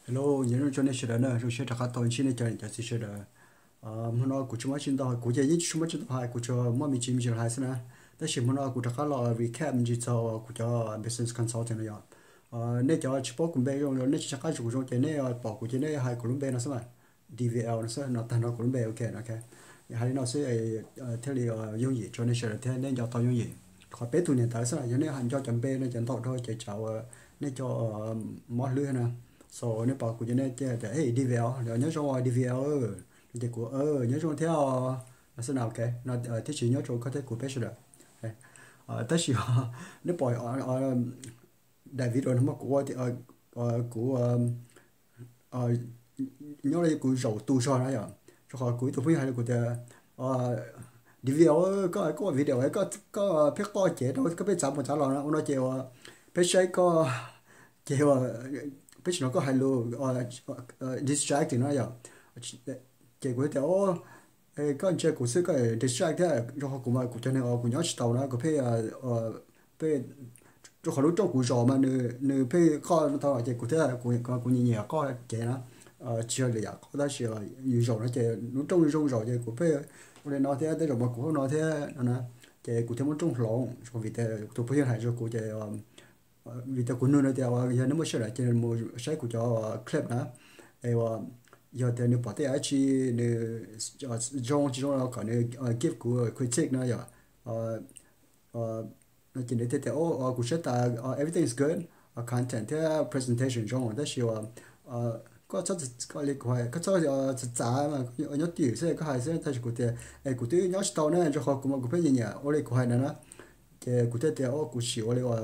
Hello, nyob zoo nej sawv daws na, zoo siab rov qab tau ntsib nej cov niam cov txiv sawv daws. Hmo no kuv tsis muaj tsis ntau, kuv ces yeej tsis muaj tsis ntau hais, kuv tsuas muaj me ntsis me ntsis hais xwb na. Tab sis hmo no kuv rov qab los recap me ntsis txog kuv cov business consulting no yom. Nej cov tsis paub kuv npe zoo, nej tsis nco qab kuv zoo ces nej pom kuv ces nej hais kuv lub npe no xwb mas, D V L no xwb, no tag nrho kuv lub npe, ok, ok. Hais li no xwb thiaj li yooj yim rau nej sawv daws thiab nej nco tau yooj yim. Qhov peb tug niam ntawd xwb, yog nej nco cov npe no ces ntau dhau ces tsam uas nej cov mob hlwb na. So nej pom kuv ces nej tias, hey, D V L, nyob zoo D VL, no ces kuv, nyob zoo thiab os, no xwb na, ok. No thiab tsis nyob rau koj thiab kuv peb sawv daws. Tab sis nej pom daim video no mas kuv ua, kuv nyob li kuv zaum tu zog na yom. Rau qhov kuv ib tug phooj ywg hais rau kuv tias, D V L, koj, koj ua video, koj pheej qoj cev rau koj pheej txav mus txav los no ua no ces uas peb saib koj ces uas peb tsis hnov koj hais lus, distract no yom. Ces kuv tias, koj ntsia kuv xwb koj distract thiab, rau qhov kuv mas kuv cov neeg uas kuv nyob tsis tau na, kuv pheej, pheej, rau qhov lub rooj kuv zaum mas nws pheej qoj tau ces kuv thiaj, kuv nyiam nyiam qoj cev na. Tsis yog lwm yam qoj tab sis yus zaum no ces lub rooj zoo zaum ces kuv pheej ua li no thiab, tej zaum mas kuv ua no thiab no na. Ces kuv thiaj muab rooj hloov, vim tias tus phooj ywg hais rau kuv ces vim tias kuv nug nws tias yog nej muaj sij hawm ces mus saib kuv cov clip na, es uas yog tias nws pom tej yam dab tsi nws zoo tsis zoo los kom nws give kuv critique no yom. No ces nws thiaj tias, kuv saib tas everything is good, content thiab presentation zoo tab sis uas koj txhob, koj li kuv hais koj txhob txav txav, nyob twj ywm xwb koj hais xwb. Tab sis kuv tias es kuv twb nyob tsis tau ne, rau qhov kuv mas kuv pheej nyiam nyiam ua li kuv hais no na. Ces kuv thiaj tias, o, kuv sim ua li uas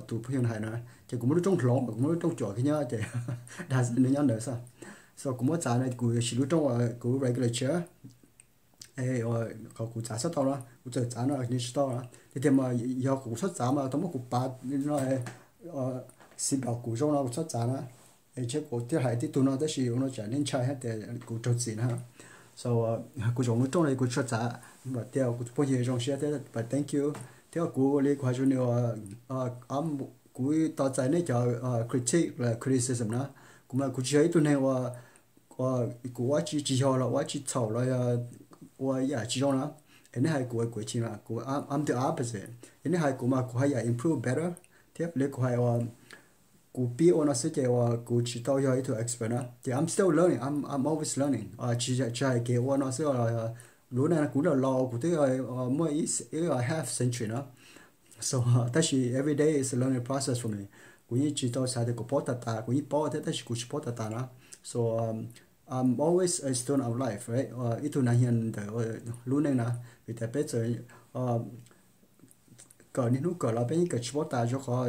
tus phooj ywg hais na. Ces kuv muab lub rooj hloov, kuv muab lub rooj cuam kiag nyob ces dag nws nyob ntawd xwb. So kuv muab txav no kuv siv lub rooj uas kuv regular chair, qhov kuv txav txhob tau na, kuv txawm txav no nws tsis tau na. Tiag tiag mas yog kuv txhob txav mas tau muab kuv pav no, xi nplaum kuv zoo no kuv txhob txav na. Es ntshe kuv thiaj hais tib tug no tab sis ua no tsam nej ntshai hais tias kuv raug txim na. So kuv zaum lub rooj li kuv tsis txhob txav, tias kuv tus phooj ywg zoo siab thiab, but thank you. Thiab kuv li kuv hais rau nws, kuv tos txais nej cov critique los criticism na. Kuv mas kuv tsis yog ib tug neeg uas kuv ua tsis tsis yog los ua tsis txhaum los yog ua yam tsis zoo na. Es nej hais kuv kuv chim, kuv I'm the opposite. Yog nej hais kuv mas kuv haj yam improve better. Thiab li kuv hais uas kuv pib ua no xwb ces uas kuv tsis tau yog ib tug expert na ces I'm still learning, I'm always learning. Tsis tsis hais kev ua no xwb, lub neej kuv los los kuv twb muaj ib half century na. So tab sis every day is a learning process for me. Kuv yeej tsis tau xav tias kuv paub tas tas, kuv yeej paub thiab tab sis kuv tsis paub tas tas na. So I'm always a student of life, right? Ib tug nav hias ntawm lub neej na, vim tias peb txawm kawm niaj hnub kawm los peb yeej kawm tsis paub tas, rau qhov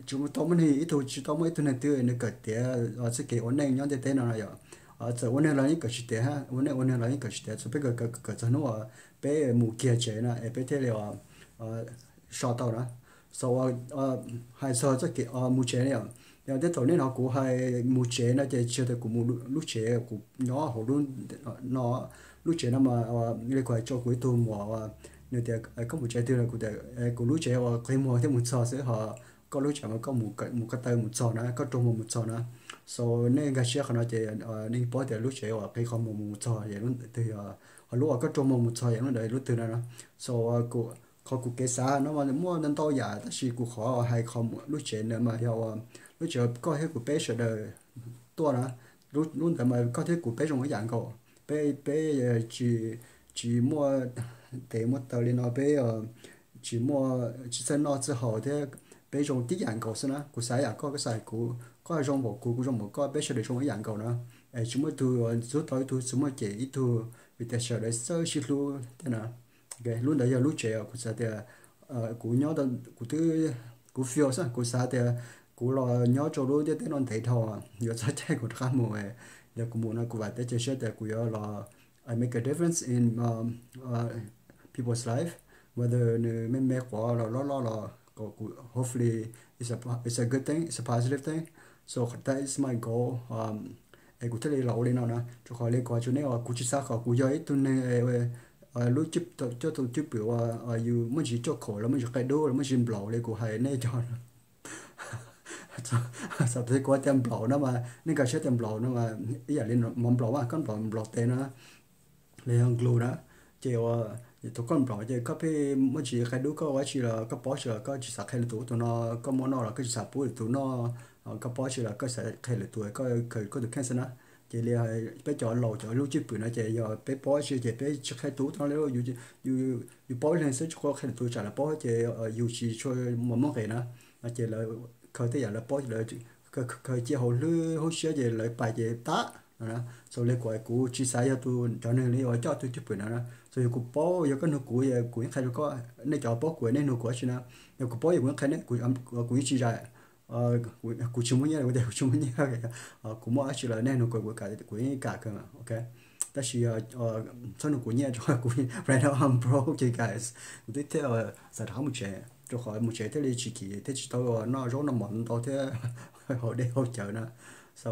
tsis tau muaj neeg ib tug, tsis tau muaj ib tug neeg twg nws kawm tiav txoj kev ua neej nyob ntiaj teb no na yom. Txawm ua neeg los yeej kawm tsis tiav, ua neej ua neeg los yeej kawm tsis tiav, txawm peb kawm kawm kawm txog hnub uas peb mus kiag tsev na es peb thiaj li so tau na. So hais txog txoj kev mus tsev na yom, yog tej thaum nej hnov kuv hais mus tsev no ces tsis yog tias kuv mus lub tsev kuv nyob hauv lub no. Lub tsev no mas li kuv hais rau kuv ib tug muam, nws tias koj mus tsev twg no, kuv tias kuv lub tsev uas qhib muag thiab mus txog xwb, ho koj lub tsev mas koj mus ko taw mus txog na, koj raug muag mus txog na. So nej nkag siab qhov no ces nej paub tias lub tsev uas qhib qhov muag mus txog es lub twg, ho lub uas koj raug muag mus txog es lub ntawd lub twg na. So qhov kuv kev xav no mas muaj ntau ntau yam tab sis kuv qhov hais qhov lub tsev ntawd mas yog uas lub tsev koj thiab kuv peb sawv daws tuaj na. Lub ntawd mas koj thiab kuv peb zoo ib yam nkaus, peb peb tsis tsis muaj tes muaj taw li no, peb tsis muaj, tsis txawj noj txawj haus thiab, peb zoo tib yam nkaus xwb na. Kuv xav yam koj, koj xav kuv, koj zoo npaum kuv, kuv zoo npaum koj, peb sawv daws zoo ib yam nkaus na. Es tsis muaj ib tug txub tau ib tug, tsis muaj cem ib tug, vim tias sawv daws txawj sib hlub thiab na. Lub ntawd yog lub tsev uas kuv xav tias kuv nyob, kuv twb, kuv feel xwb, kuv xav tias kuv los nyob rau lub ntiaj teb no ntev dhau, yuav txog caij kuv rov qab mus. Yog kuv mus no kuv vam thiab cia siab tias kuv yuav los I make a difference in people's life, whether nws me me quav los loj loj los, hopefully it's a good thing, it's a positive thing. So that is my goal. Es kuv thiaj li los ua li no na, rau qhov li kuv hais rau nej uas kuv tsis xav kom kuv yog ib tug neeg lub cwj, coj tus cwj pwm uas yus muaj ntsis cuaj kaum los muaj ntsis qaij dub los muaj ntsis nplaum li kuv hais nej cov Xav tias kuv tias nplaum no mas nej nkag siab tias nplaum no mas ib yam li mov nplaum mas koj nplaum nplaum tes no los yog glue na, ces ua thaum koj nplaum ces koj pheej muaj tsis qhia dub koj ua tsi los koj paub tsis los koj tsis xav qhia lwm tus tus no koj muaj noj los koj tsis xav pub lwm tus noj, koj paub tsis los koj xav qhia lwm tus koj khaws koj tus kheej xwb na. Ces li peb cov laus cov lub cwj pwm no ces yog peb paub tsis ces peb tsis qhia tus no li, yus paub ib leeg xwb tsis qhia lwm tus tsam lawv paub ces yus tsis tshua muaj nqis na. Ces lawv khaws tej yam lawv paub lawv khaws cia hauv hlwb hauv siab ces lawv pais ces tab no na. Xaus li kuv kuv tsis xav yog tus cov neeg li uas coj tus cwj pwm no na. Xaus yog kuv paub yog koj nug kuv kuv yeej qhia rau koj, nej cov paub kuv nej nug kuv dab tsi na. Yog kuv paub yog kuv yeej qhia nej, kuv yeej tsis zais, kuv tsis muaj nyiaj tias kuv tsis muaj nyiaj, kuv muaj dab tsi los nej nug kuv kuv yeej kam kawg ok. Tab sis txhob nug kuv nyiaj rau kuv right now I'm broke you guys. Kuv twb thiaj xav rov qab mus tsev rau qhov mus tsev thiaj li tsis kim thiab tsis tau noj zaub noj mov ntau thiab haus dej haus cawv na. So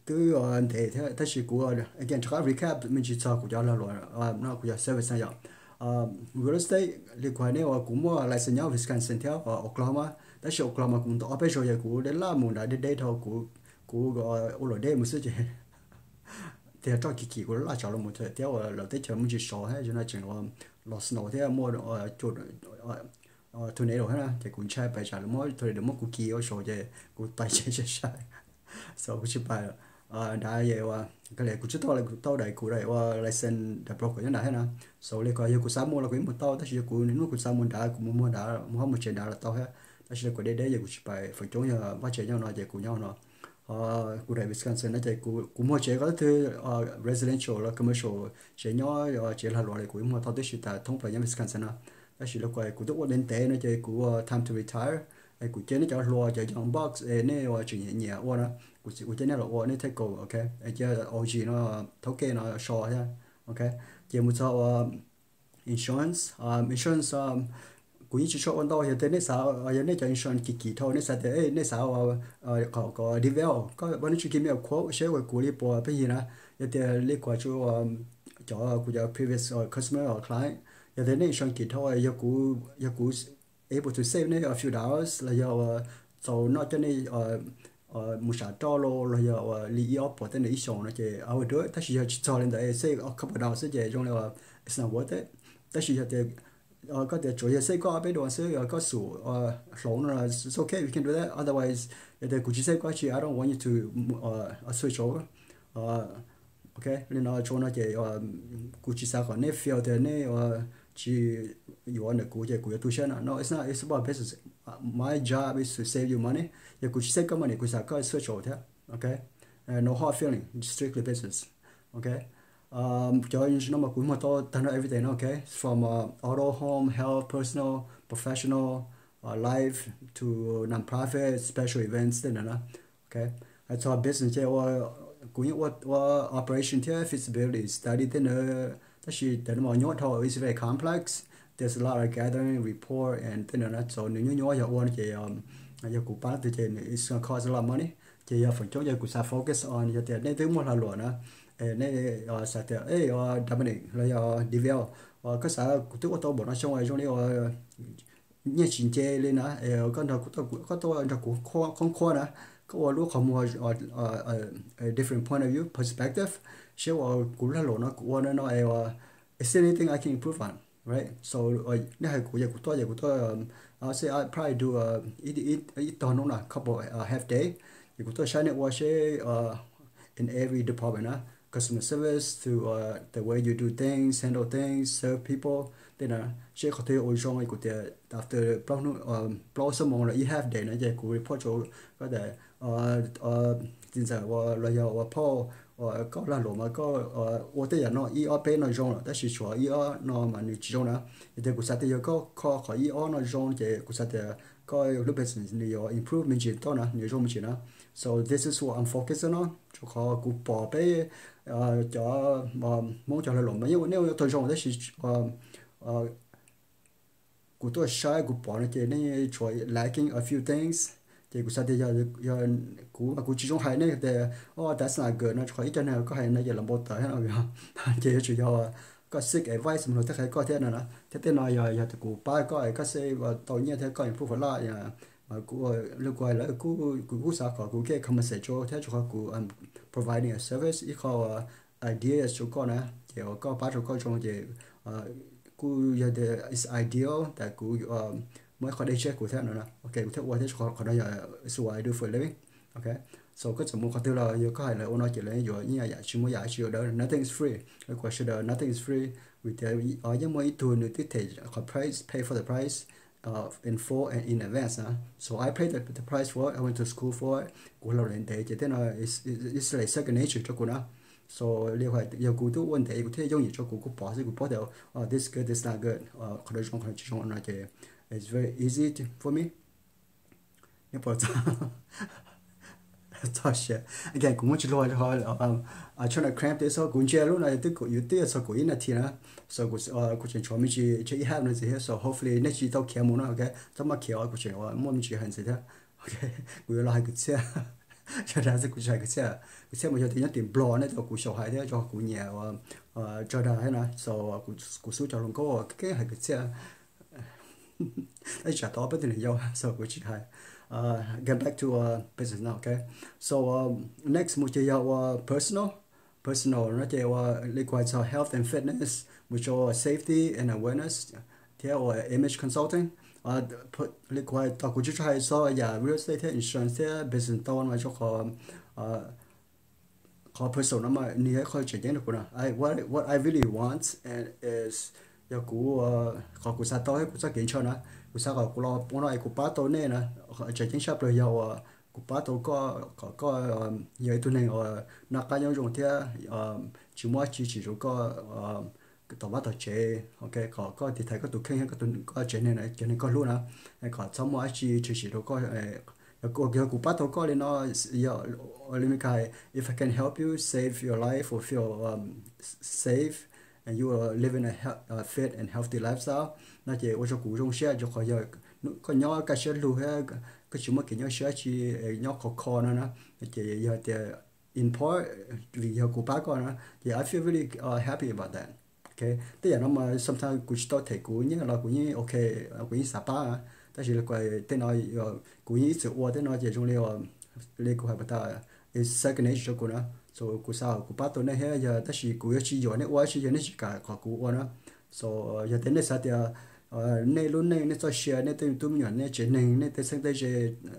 twb ntev thiab tab sis kuv again rov qab recap me ntsis txog kuv cov lag luam no kuv cov service na yom. Real estate li kuv hais nej uas kuv muaj license nyob Wisconsin thiab Oklahoma, tab sis Oklahoma kuv mus tau ob peb zaug ces kuv deb laj mus nrad deb deb dhau, kuv ua luam deb mus xwb ces tias roj kim kim kuv laj tsam los mus thiab uas lawv teb chaws muaj ntsis sov thiab zoo no tseem los snow thiab muaj tornado thiab na ces kuv ntshai pais tsam lawv muab tornado muab kuv kis ua saud ces kuv tais tsev sai sai. So kuv tsis pais nrad, kuv tsis tau, kuv tau daim kuv daim ua license daim broker nyob nrad thiab na. So li ko yog kuv xav mus los kuv yeej mus tau tab sis yog kuv hnub kuv xav mus nrad kuv mus muag nrad mus ho mus tsev nrad los tau thiab. Tab sis li kuv deb deb yog kuv tsis pais feem coob yog vaj tsev nyob no ces kuv nyob no. Kuv daim Wisconsin no ces kuv mus tsev ko twg residential los commercial tsev nyob tsev lag luam li kuv yeej muag tau tib si tas thoob plaws nyob Wisconsin no. Tab sis li ko kuv twb ua ntev ntev no ces kuv time to retire, kuv cia nej cov hluas cov young bucks es nej ua tseem nyiam nyiam ua na, kuv cia nej los ua nej thiaj kaum ok. Cia O G no thaub kej no so thiab ok. Ces mus txog ua insurance, insurance kuv yeej tsis tshua ua ntau yog tias nej xav, yog nej cov insurance kim kim dhau nej xav tias nej xav ua kom kom devel koj ua nej tsis give me a quote seb uas kuv li puas pheej yig na. Yog tias li kuv tsuas cov kuv cov previous customer or client, yog tias nej insurance kim dhau yog kuv, yog kuv able to save nej a few dollars los yog ua txaus noj coj nej mus sam roj los los yog ua li ib ob puas tej ntawd ib xyoos no ces I will do it, tab sis yog tsis txog li ntawd save a couple dollars xwb ces zoo li ua it's not worth it. Tab sis yog tias koj tias tsuas yog save koj ob peb duas xwb koj xum hloov no it's okay, we can do that, otherwise yog tias kuv tsis save koj tsis I don't want you to switch over. Ok, li no tso no ces kuv tsis xav kom nej feel tias nej tsis yuav ntawm kuv ces kuv yuav tu siab no, no it's not, it's about business. My job is to save you money. Yog kuv tsis save koj money kuv xav koj switch over thiab. Ok, no hard feeling, strictly business. Ok, cov no mas kuv muag tau tag nrho everything no, ok, from auto, home, health, personal, professional, life, to non-profit, special events tej ntawd na. Ok, hais txog business ces ua, kuv yeej ua ua operation thiab feasibility study tej ntawd tab sis cov no mas nyuaj dhau, it's very complex, there's a lot of gathering report and tej ntawd na, so nws nyuaj nyuaj yog ua no ces yog kuv pab leej twg ces nws it's gonna cost a lot of money. Ces yog feem coob yog kuv xav focus on yog tias nej twb muaj lag luam na, nej xav tias Dominic los yog Devel, koj xav kuv twb ua tau npaum no xyoo zoo li nyiaj tsis nce li na, koj nrog kuv, koj tuaj nrog kuv khoob khuab na, koj ua lub qhov muag different point of view perspective, seb uas kuv lag luam no kuv ua no no es is there anything I can improve on, right? So nej hais kuv yog kuv tuaj yog kuv tuaj, I say I probably do ib tog hnub na, couple half day, yog kuv tuaj saib nej ua seb in every department na, customer service to the way you do things, handle things, serve people, tej na, seb qhov twg ua zoo kuv tias after plaub xuab moos los ib half day no ces kuv report rau koj tias txiv ntxawm ua los yog ua phauj, koj lag luam mas koj ua tej yam no ib ob peb no zoo lawm tab sis tshuav ib ob no mas nws tsis zoo na. Yog tias kuv xav tias yog koj kho qhov ib ob no zoo ces kuv xav tias koj lub business nws yuav improve me ntsis tau na, nws yuav zoo me ntsis na. So this is what I'm focusing on, rau qhov kuv pom peb cov Hmoob cov lag luam mas yeej ua nej ua tau zoo tab sis kuv tuaj saib kuv pom no ces nej tshuav lacking a few things. Ces kuv xav tias yog kuv mas kuv tsis zoo hais nej tias oh that's not good no, rau qhov ib co neeg koj hais no ces los npau taws thiab no, ces yuav tsum yog koj seek advice mus luag tej qhia koj thiab no na. Thiab tej no yog yog tias kuv pab koj koj save tau nyiaj thiab koj improve a lot, Kuv, li kuv hais lawm kuv kuj xav kom kuv get compensate rau thiab rau qhov kuv providing a service, ib qho ideas rau koj na, ces uas koj pab rau koj zoo ces kuj yog tias it's ideal tas kuv muaj ib qho dej tshiab kuv thiab no, ok, kuv thiaj ua thiab, qhov no yog it's what I do for a living. Ok, so koj txawm mus qhov twg los yog koj hais lawv ua no ces lawv yuav ib yam tsis muaj yam tsis yuav dawb, nothing is free. Kuv sawv daws nothing is free, vim tias yeej muaj ib tug nws twb them qhov price, pay for the price in full and in advance na. So I paid the, the price for it, I went to school for it, kuv laus ntev ces tej no it's like second nature rau kuv na. So li yog kuv twb ua ntev kuv thiaj yooj yim rau kuv, kuv pom xwb kuv paub tias this is good, this is not good, qhov no zoo qhov no tsis zoo no ces it's very easy for me. Neb puas txog, txog siav, again kuv muab tsis luag, trying to cramp this, kuv ntsia lub no twb yus twb txog kuv ib nas this na. So kuv tseem tshuav me ntsis tshiab ib hab no ntxiv thiab, so hopefully nej tsis tau khiav mus no, ok, txhob maj khiav, kuv tseem muaj me ntsis hais ntxiv thiab. Ok, kuv yuav los hais kwv txhiaj, tso dag xwb kuv tsis hais kwv txhiaj, kwv txhiaj mas yog tias nyob tim Nplog nej tau kuv xyaum hais thiab rau kuv nyiam tso dag thiab na, so kuv xub cov hluas nkauj keeb hais kwv txhiaj. Tab sis tsam tau ob peb tug niam yau so kuv tsis hais. Get back to business no, ok. So next mus ces yog ua personal, personal no ces ua li kuv hais txog health and fitness, mus rau safety and awareness, thiab ua image consulting. Li kuv hais tau kuv tsis tau hais txog yam real estate thiab insurance thiab business tau no rau qhov qhov personal no mas nws yog ib qho tseem ceeb rau kuv no. What I really want is yog kuv, qhov kuv xav tau thiab kuv txoj kev ntshaw na, kuv xav kom kuv los ua no es kuv pab tau nej na. Tseem ceeb tshaj plaws yog uas kuv pab tau koj kom koj yog ib tug neeg uas noj qab nyob zoo thiab tsis muaj dab tsi tshwm sim rau koj tom vaj tom tsev, ok, kom koj tiv thaiv koj tus kheej thiab koj tsev neeg, cov neeg koj hlub na, kom txhob muaj dab tsi tshwm sim rau koj. Yog kuv pab tau koj li no, yog li Meskas hais, if I can help you save your life or feel safe and you are living a fit and healthy lifestyle no ces ua rau kuv zoo siab rau qhov yog koj nyob kaj siab lug thiab koj tsis muaj kev nyuaj siab dab tsi, nyob khov kho no na, ces yog tias in part vim yog kuv pab koj na, ces I feel really happy about that. Ok, tej yam no mas sometimes kuv tsis tau them kuv nyiaj los kuv yeej ok, kuv yeej xav pab, tab sis tej no kuv yeej ib txwm ua tej no ces zoo li, li kuv hais pas tas, it's second nature rau kuv na. So kuv xav kuv pab tau nej thiab yog tab sis kuv yuav tsis yuam nej ua dab tsi yog nej tsis kam kom kuv ua na. So yog tias nej xav tias nej lub neej, nej txoj sia, nej tej tub me nyuam, nej tsev neeg, nej tej txheeb tej ze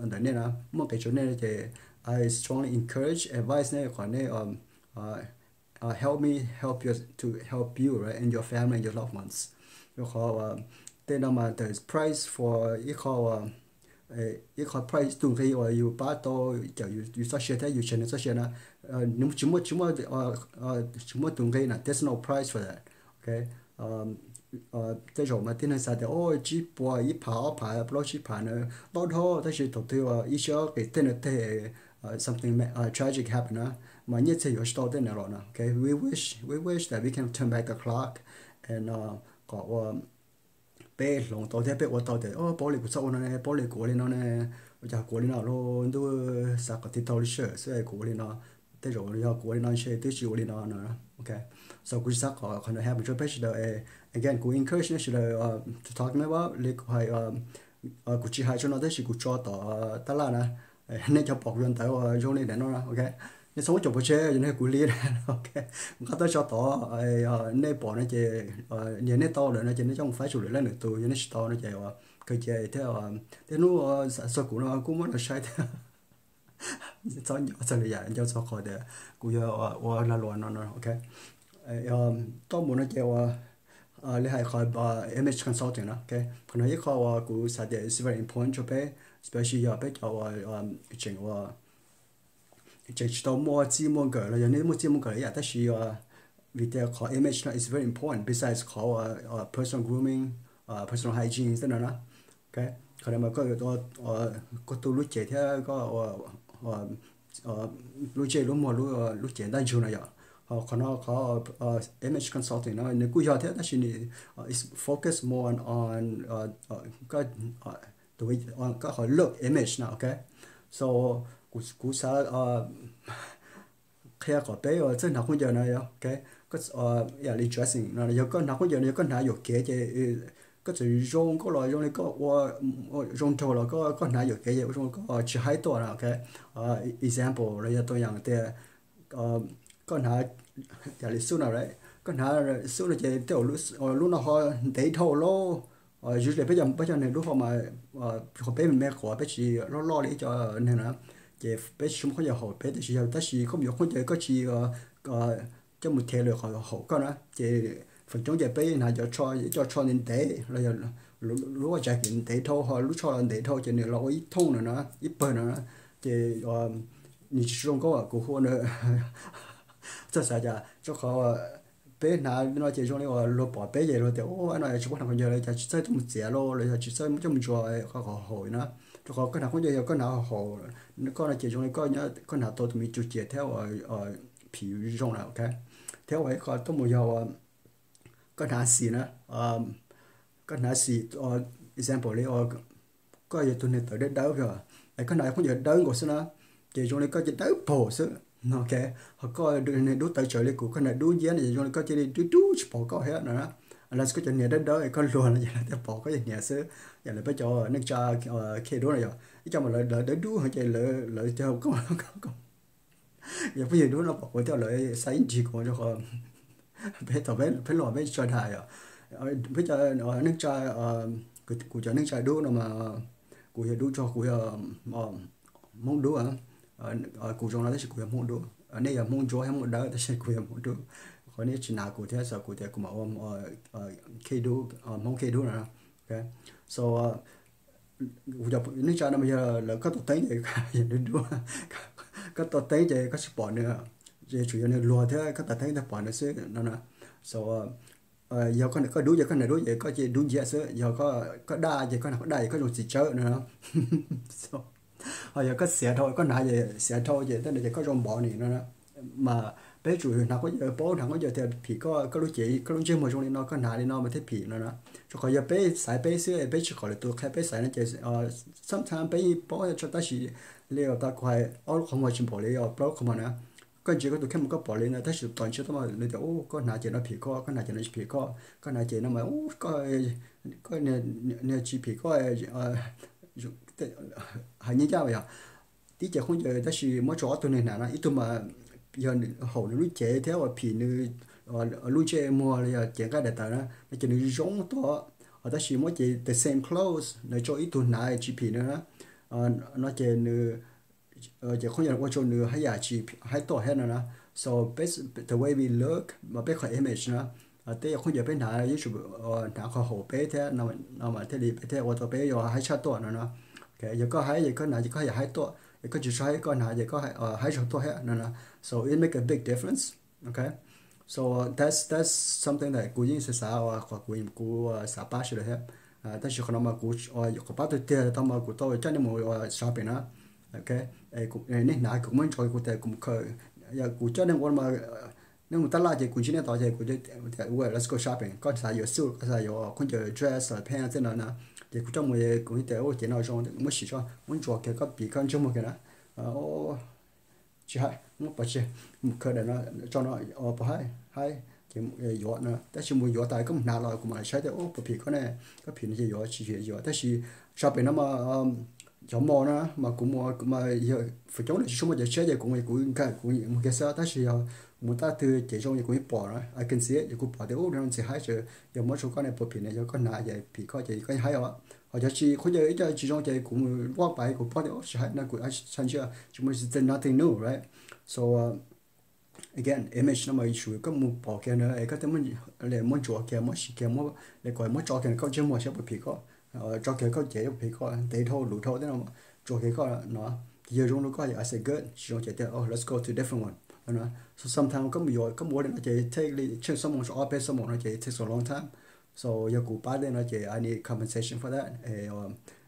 ntawm nej na muaj nqis rau nej ces I strongly encourage, advice nej kom nej help me help you, to help you, right, and your family and your loved ones. Rau qhov tej no mas the price for ib qho ib qho price, tus nqi uas yus pab tau cawm yus txoj sia thiab yus tsev neeg txoj sia na, nws tsis muaj, tsis muaj, tsis muaj tus nqi na, there's no price for that. Ok, tej zaum mas tib neeg xav tias tsib puas, ib phav, ob phav, plaub tsib phav na, loj dhau, tab sis thaum twg ib siab qis tej no tej something tragic happen na, mas nyiaj txiag yuav tsis tau tej no los na. Ok, we wish, we wish that we can turn back the clock and kom ua peb hloov tau thiab peb ua tau tias paub li kuv txhob ua no ne, paub li kuv ua li no ne, ua cas kuv ua li no lauj, ntuj, xav kom tiv tau li sawm xwb kuv ua li no. Tej zaum yog kuv ua li no ntshe twb tsis ua li no no. Ok, so kuv tsis xav kom qhov no happen rau peb sawv daws. Again kuv encourage nej sawv daws to talk to me about li kuv hais, kuv tsis hais tso no tab sis kuv tso tom tab laj na. Nej cov pom kuv cov ntawv uas zoo li ntawm no, ok, nej txhob muab coj pov tseg, yog no kuv li, ok, nqa tuaj tso tod, nej pom no ces, yog nej tau lawm no ces nej coj mus faib tsum lwm leej lwm tus, yog nej tsis tau no ces kawg cia thiab. Tej hnub xav txog kuv no kuj muab los saib thiab. Txhob nco txog lwm yam, nco txog qhov tias kuv yog ua lag luam no no, ok. Toj mus no ces ua li hais qhov image consulting no, ok, qhov no ib qho uas kuv xav tias it's very important rau peb, especially yog peb cov uas tseem ua tseem tsis tau muaj txij muaj nkawm los yog nej muaj txij muaj nkawm ib yam tab sis vim tias qhov image no is very important besides qhov personal grooming, personal hygiene tej no na. Ok, qhov no mas koj yuav, koj tu lub cev thiab koj lub ntsej lub muag, lub cev ntaj ntsug no yom. Qhov no qhov image consulting no nws kuj yog thiab tab sis nws focus more on koj qhov look, image no, ok. So kuv xav qhia kom peb txawj hnav khaub ncaws no, ok, yam li dressing no yog koj hnav khaub ncaws no yog koj hnav yuam kev ces koj txawm zoo nkauj los zoo li koj ua, zoo nraug los koj hnav yuam kev ces ua zoo koj tsis haib tuaj na, ok. Example los yog tau yam tias koj hnav yam li xub no, koj hnav xub no ces tej zaum lub no ho ntev dhau lawm. Usually peb cov, peb cov neeg dub ho mas, qhov peb me me quav peb tsis loj loj li ib co neeg na, ces peb tsis muaj khaub ncaws haum peb, tiam sis yog tab sis koj mus yuav khaub ncaws koj tsis coj mus the lawm qhov haum koj na ces feem coob ces peb hnav cov tsho, cov tsho ntev ntev los yog lub jacket ntev dhau ho lub tsho los ntev dhau ces nws los ua ib thooj no na, ib pawg no na, ces nws tsis zoo nkauj. Kuv hu na, txawj xav cas rau qhov peb hnav no ces zoo li uas luag pom peb ces luag tias ua no tsis paub hnav khaub ncaws li cas, tsis txawj coj mus txiav los los yog tsis txawj coj mus ntsuas qhov haum na. Rau qhov koj hnav khaub ncaws yog koj hnav haum, koj no ces zoo li koj, koj hnav tau tus me cus cia thiab uas phim zoo na, ok. Thiab uas ib qho tuaj mus yog uas koj hnav xis na, koj hnav xis, example li koj yog tus neeg tawv dawb dawb, es koj hnav khaub ncaws dawb nkaus xwb na, ces zoo li koj ces dawb paug xwb, ok. Ho koj neeg dub tawv tsawv li kuv, koj hnav dub nciab no ces zoo li koj cia li dub dub tsis pom koj thiab no na. Unless koj cov hniav dawb dawb koj luag no ces lawv thiaj pom koj cov hniav xwb. Yam li peb cov neej tsa K dub no yog ib co mas lawv dawb dub heev ces lawv cog koj, yog phooj ywg dub no pom kuv thiab lawv xav ib ntsis kuv rau qhov peb thaum peb los peb tso dag yom. Peb cov neej tsa, kuv cov neej tsa dub no mas kuv yog dub tso, kuv yog Hmoob dub, kuv zoo no tab sis kuv yog Hmoob dub, nej yog Hmoob ntsuab thiab Hmoob dawb tab sis kuv yog Hmoob dub. Qhov nej tsis hnav kuv thiab xav kuv tias kuv mam ua K dub, Hmoob K dub no. So kuv cov neej tsa no mas yog lawv koj tos teeb ces yog dub dub, koj tos teeb ces koj tsis pom nws, ces tsuas yog nws luag thiab koj tos teeb thiaj pom nws xwb no na. So yog koj dub ces koj hnav dub ces koj cia dub nciab xwb, yog koj daj ces koj hnav koj daj ces koj zoo txiv tsawb no na. Ho yog koj xiav dhau koj hnav ces xiav dhau ces tej no ces koj zoo npov ni no na. Mas peb tsum hnav khaub ncaws, paub hnav khaub ncaws tias phim koj, koj lub cev koj lub ntsej muag zoo li no koj hnav li no mas thiaj phim no na. Rau qhov yog peb xaiv peb xwb peb tsis kom lwm tus qhia peb xaiv no ces sometimes peb yeej paub tso tab sis li tau kuv hais ob lub qhov muag tsis npaum li os, plaub lub qhov muag na. Koj ntsia koj tus kheej mus koj pom li no tab sis tom ntsia tau mas nws tias koj hnav ces no phim koj, koj hnav ces no tsis phim koj, koj hnav ces no mas koj niag tsis phim koj. Hais nyij ncaj yog tib cev khaub ncaws tab sis muab rau ob tug neeg hnav no ib tug mas yog haum nws lub cev thiab uas phim nws lub ntsej muag los yog cev nqaij daim tawv na no ces nws zoo tod. Tab sis muab cev the same clothes no rau ib tug hnav tsis phim nws na no ces nws ces khaub ncaws ua rau nws haj yam tsis haib tuaj thiab no na. So the way we look mas peb qhov image na, tej khaub ncaws peb hnav yeej tsum hnav qhov haum peb thiab no mas thiaj li peb thiaj ua tau peb yuav haib tshaj tuaj no na. Yog koj haib ces koj hnav ces koj haj yam haib tuaj, yog koj tsis tshua haib koj hnav ces koj haib zog tuaj thiab no na. So it make a big difference. Ok, so that's that's something that kuv yeej xav xav uas qhov kuv kuv xav pab sawv daws thiab. Tab sis qhov no mas kuv qhov pab tiag tiag tau mas kuv tau coj nej mus shopping na. Ok, nej hnav kuv muab ntso kuv tias kuv mus khaws, yog kuv coj nej ua mas nej mus tab laj ces kuv ntsib nej tod ces kuv tias let's go shopping, koj xav yuav suit, koj xav yuav khaub ncaws dress, pants tej no na, ces kuv coj mus kuv tias cev no zoo muab sim tso, muab ntsuas kiag koj phim koj ntsej muag kiag na. Tsis hais muab pov tseg, mus khaws daim no tso no, puas haib? Haib. Ces yuav no, tab sis mus yuav tas koj mus hnav los kuv mam li saib tias puas phim koj ne, koj phim no ces yuav, tsis phim yuav. Tab sis shopping no mas cov mall na mas kuv mus mas yog feem coob lawv tsis tshua muaj cov tshiab ces kuv mus kuv nkag kuv mus kiag xwb, tab sis yog mus tab twg cev zoo ces kuv yeej pom na, I can see it, yog kuv pom tias ub no ntxim haib, yog muab rau koj ne puas phim ne, yog koj hnav ces phim koj ces koj yeej haib os. Ho cov tsis, khaub ncaws ib co tsis zoo ces kuv mus walk by kuv pom tias tsis haib no kuv tsa ntsij tsis muaj, nothing new, right? So again, image no mas yuav tsum koj mus pom kiag na es koj thiaj muab ntsuas kiag, muab sim kiag, muab li kom muab tso kiag koj ntsej muag saib puas phim koj, tso kiag koj cev puas phim koj, ntev dhau luv dhau tej no, tso kiag koj no, yog zoo rau koj yog I say good, tsis zoo ces tias let's go to different one no. So sometimes koj mus yuav, koj mus ua li no ces take li tsheej xuab moos tso ob peb xuab moos no ces it takes a long time. So yog kuv pab tej no ces I need compensation for that.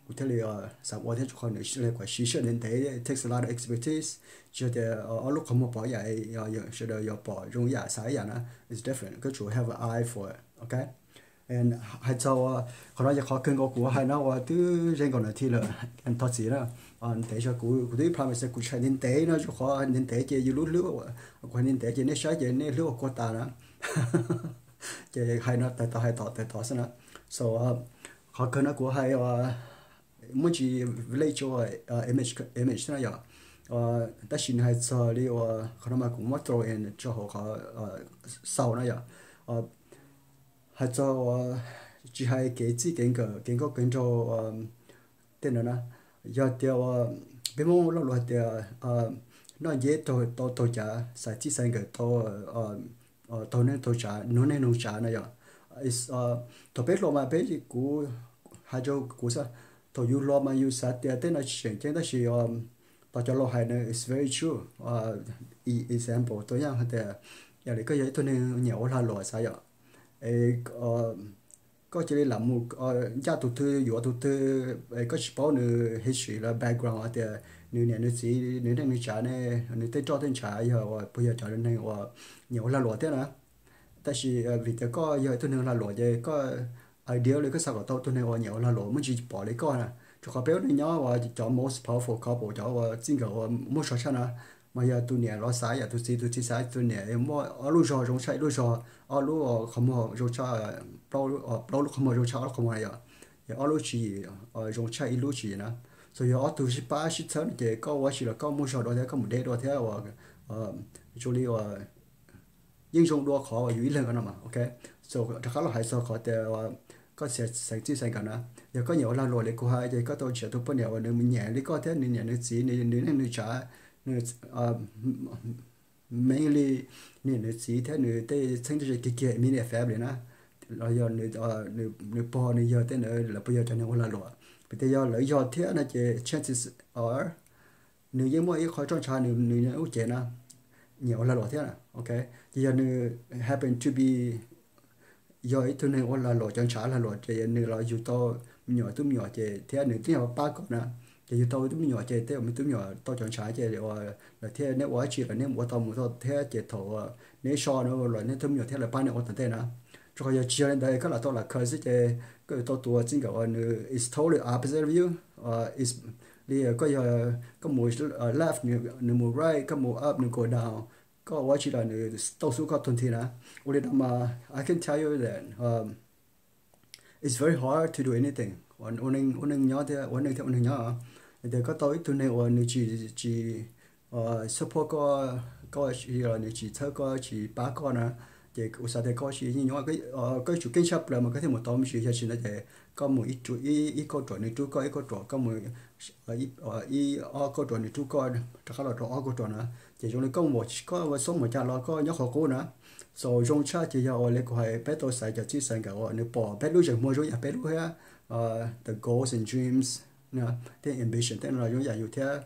Kuv thiaj li xav ua thiab rau qhov nws li kom siv sij hawm ntev ntev, it takes a lot of expertise. Tsis yog tias ob lub qhov muag pom ib yam, sawv daws yuav pom zoo ib yam, xav ib yam na. It's different, koj tsum have an eye for it, ok. Hais txog qhov no ces qhov kawg nkaus kuv hais no uas twb ze nkaus nas this lawm, thov txim na. Ntev tso kuv, kuv twb promise kuv tsis hais ntev ntev no rau qhov ntev ntev ces yus lub hlwb, kuv hais ntev ntev ces nej saib ces nej hlwb ua kua tas na. Ces hais no tawg tod hais tod tawg tod xwb na. So qhov kawg no kuv hais muab tsis vlej tso image, image na yom. Tab sis nws hais txog li uas qhov no mas kuv muab throw in rau hauv qhov xaus na yom. Hais txog uas tsis hais kev txij kev nkawm kev nkauj kev nraug tej no na, yog tias uas peb Hmoob lo lus hais tias noj nceb tau taug cav, xaiv txij xaiv nkawm tau taug neej taug tsav, nug neej nug tsav na yom. Thaum peb hluas mas peb, kuv hais rau kuv xwb, thaum yus hluas mas yus xav tias tej no tsis tseem ceeb tab sis tos cov laus hais na, it's very true. Example, tuaj yam hais tias, yam li koj yog ib tug neeg nyiam ua lag luam xav yom, es koj cia li lam mus ncaj tus twg yuav tus twg, koj tsis paub nws history los background hais tias nws niam nws txiv nws neej nws tsav ne, nws tej roj tej ntshav yog uas puas yog cov neeg uas nyiam ua lag luam thiab na. Tab sis vim tias koj yog ib tug neeg lag luam ces koj ideal li koj xav kom tau tus neeg uas nyiam ua lag luam muaj ntsis pom li koj na. Rau qhov peb ua neej nyob uas cov most powerful couple, cov uas txij nkawm uas muaj zog tshaj na, mas yog tus niam los xav yam tus txiv, tus txiv xav tus niam, muaj ob lub zog zoo tshaj ib lub zog, ob lub qhov muag zoo tshaj, plaub lub qhov muag zoo tshaj ob lub qhov muag na yom. Yog ob lub tswv yim zoo tshaj ib lub tswv yim na. So yog ob tug sib pab sib txhawb no ces koj ua tsis los koj muaj zog dua thiab koj mus deb dua thiab uas zoo li uas yeej zoo dua qhov uas yus ib leeg no mas, ok. So rov qab los hais txog qhov tias koj xaiv txij xaiv nkawm na, yog koj nyiam ua lag luam li kuv hais ces koj tau nrhiav tus poj niam uas nws nyiam li koj thiab nws niam nws txiv nws neej nws tsav, nws mainly nws niam nws txiv thiab nws tej txheeb tej ze kiag kiag immediate family na, los yog nws pog nws yawg tej ntawd lawv puas yog cov neeg ua lag luam. Vim tias yog lawv yog thiab no ces chances are nws yeej muaj ib qho roj ntsha nws lub cev na, nyiam ua lag luam thiab na, ok. Ces yog nws happen to be yog ib tug neeg ua lag luam, cov ntshav lag luam, ces nws los yug tau me nyuam tub me nyuam ces thiab nws twb yog pab koj na, ces yug tau tub me nyuam ces tej me tub me nyuam tau cov ntshav ces lawv thiaj nej ua dab tsi los nej ua tau mus tau thiab ces thaum nej so no los nej tub me nyuam thiaj lawv pab nej ua tom ntej na. Rau qhov yog tsis yog li ntawd koj lam tau lam khaws xwb ces koj yuav tau tus txij nkawm uas nws is totally opposite of you, is li koj yog, koj mus left nws mus right, koj mus up nws go down, koj ua dab tsi los nws tau xub koj tag nrho na. Ua li no mas I can tell you that it's very hard to do anything. Ua neej nyob thiab ua neej thiab ua neeg nyob, yog tias koj tau ib tug neeg uas nws tsis, tsis support koj, koj tsis, nws tsis txhawb koj tsis pab koj na, ces kuv xav tias koj tsis yeej nyob, koj yuav tsum keej tshaj plaws mas koj thiaj mus tau me ntsis, yog tsis ntawd ces koj mus ib kauj ruam nws rub koj, ib kauj ruam koj mus, ib ob kauj ruam nws rub koj rov qab los rau ob kauj ruam na, ces zoo li koj mus koj xob mus cas los koj nyob qhov qub na. So zoo tshaj ces yog ua li kuv hais peb tau xaiv cov txij xaiv nkawm uas nws pom peb lub zeem muag zoo yam peb lub thiab, the goals and dreams, tej ambition tej no zoo yam yus thiab,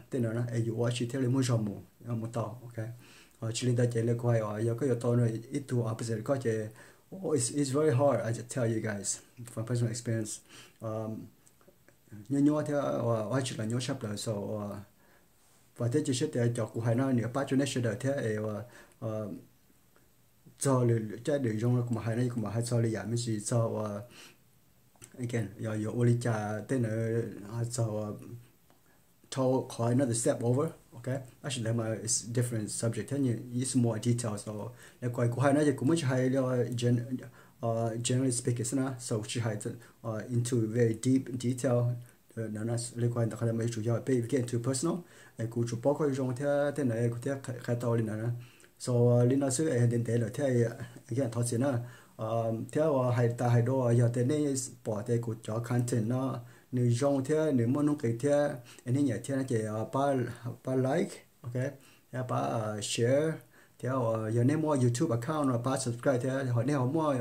tej no es yus ua dab tsi thiaj li muaj zog mus, mus tau, ok. Tsis li ntawd ces li kuv hais yog koj yuav tau ib tug opposite koj ces it's very hard, I just tell you guys from personal experience. Nyuaj nyuaj thiab ua dab tsi los nyuaj tshaj plaws. So vam thiab cia siab tias cov kuv hais no nws yuav pab rau nej sawv daws thiab es txog lwm caij lwm zaus kuv mam hais no kuv mam hais txog li yam me ntsis txog uas again yog yuav ua li cas tej ntawd, txog thau qhov another step over, ok. Tab sis ntawd mas it's different subject thiab it's more details. So li kuv hais no ces kuv muab tsis hais generally speaking xwb na, so tsis hais into very deep detail. Li kuv hais ntawd qhov mas yuav tsum yog peb get into personal, es kuv tsum paub koj zoo thiab tej ntawd kuv thiaj qhia tau li ntawd na. So li no xwb es ntev ntev lawm thiab, thov txim na. Thiab uas hais tas hais dua yog tias nej pom tias kuv cov content no nws zoo thiab nws muaj nuj nqis thiab es nej nyiam thiab no ces pab like, ok, thiab pab share, thiab yog nej muaj YouTube account no pab subscribe thiab ho nej ho muaj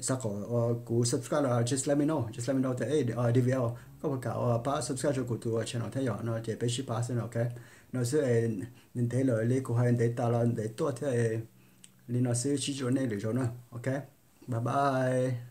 xav kom kuv subscribe los just let me know, just let me know tias D V L koj puas kam pab subscribe rau kuv tus channel thiab yom no ces peb sib pab xwb no, ok. No xwb es ntev lawm li kuv hais ntev tas los ntev tuaj thiab, li no xwb sib ntsib nej lwm zaus na, ok. Bye bye.